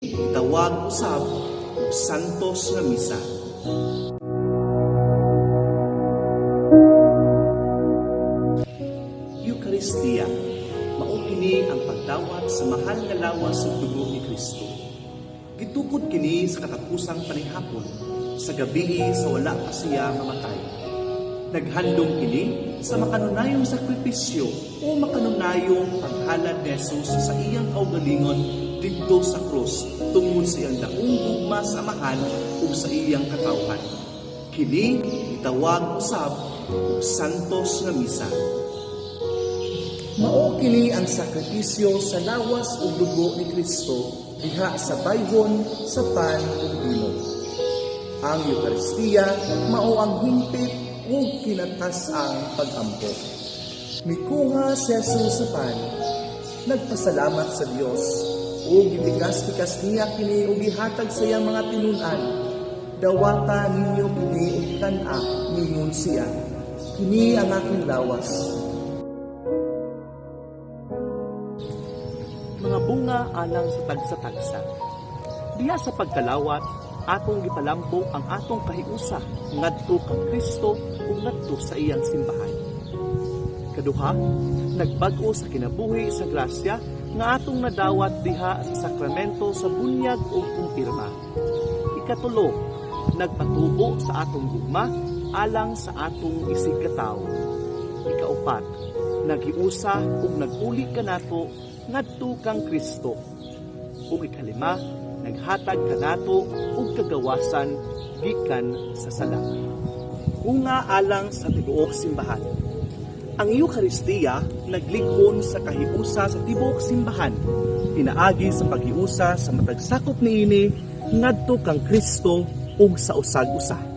Gitawag usab og Santos nga Misa. Eucharistia, mao kini ang pagdawat sa mahal nga lawas ug dugo ni Kristo. Gitukod kini sa katapusang panihapon, sa gabii sa wala pa siya mamatay. Naghandom kini sa makanunayong sakripisyo o makanunayong paghalad ni Jesus sa iyang kaugalingon didto sa krus tungod sa iyang daong gugma sa Amahan ug sa iyang katawhan. Kini gitawag usab og Santos nga Misa. Mao kini ang sakripisyo sa lawas ug dugo ni Kristo diha sa bayhon sa pan ug bino. Ang Eukaristiya mao ang hingpit ug kinatas-ang pag-ampo. Mikuha si Jesus sa pan, nagpasalamat sa Dios, ug gipikas-pikas niya kini ug gihatag sa iyang mga tinun-an. "Dawata ninyo kini ug tan-a," ningon siya. "Kini ang aking lawas." Mga bunga alang sa tagsa-tagsa. Diha sa pagkalawat, atong gipalambo ang atong kahiusa ngadto kang Kristo ug ngadto sa iyang simbahan. Kaduha, nagbag-o sa kinabuhi sa grasya nga atong nadawat diha sa sakramento sa bunyag ug kumpirma. Ikatulo, nagpatubo sa atong gugma alang sa atong isigkatawo. Ikaupat, naghiusa ug nag-uli kanato ngadto kang Kristo. Ug ikalima, naghatag kanato og kagawasan gikan sa sala. Bunga alang sa tibuok simbahan. Ang Eukaristiya naglig-on sa kahiusa sa tibuok simbahan, pinaagi sa paghiusa sa matag sakop niini ngadto kang Kristo ug sa usag-usa.